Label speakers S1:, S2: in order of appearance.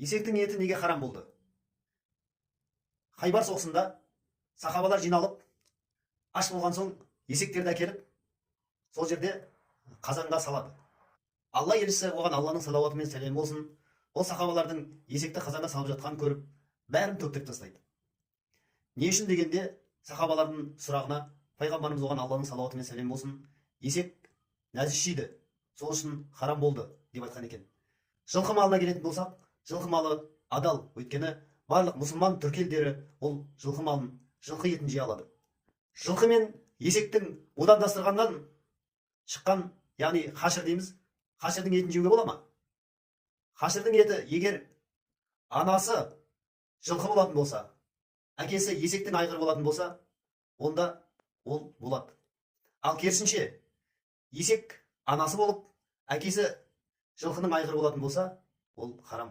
S1: Есектің еті неге харам болды? Хайбар соғысында сахабалар жиналып, аш болған соң, есектерді әкеліп, сол жерде қазанға салады. Алла елшісі, оған Алланың салауаты мен сәлемі болсын, ол сахабалардың есекті қазанға салып жатқанын көріп, бәрін төктіріп тастайды. Не үшін дегенде, сахабалардың сұрағына пайғамбарымыз, оған Алланың салауаты мен сәлемі болсын, «Есек нәжіс жейді, сол үшін харам болды» деп айтқан екен. Жылқы малына келетін болсақ, жылқы малы адал, өйткені барлық мұсылман түркі елдері ол жылқы малын, жылқы етін жей алады. Жылқы мен есектің будандастырғаннан шыққан, яғни қашыр дейміз, қашырдың етін жеуге бола ма? Қашырдың еті егер анасы жылқы болатын болса, әкесі есектің айғыры болатын болса, онда ол болады. Ал керісінше, есек анасы болып, әкесі жылқының айғыры болатын болса, ол харам болады.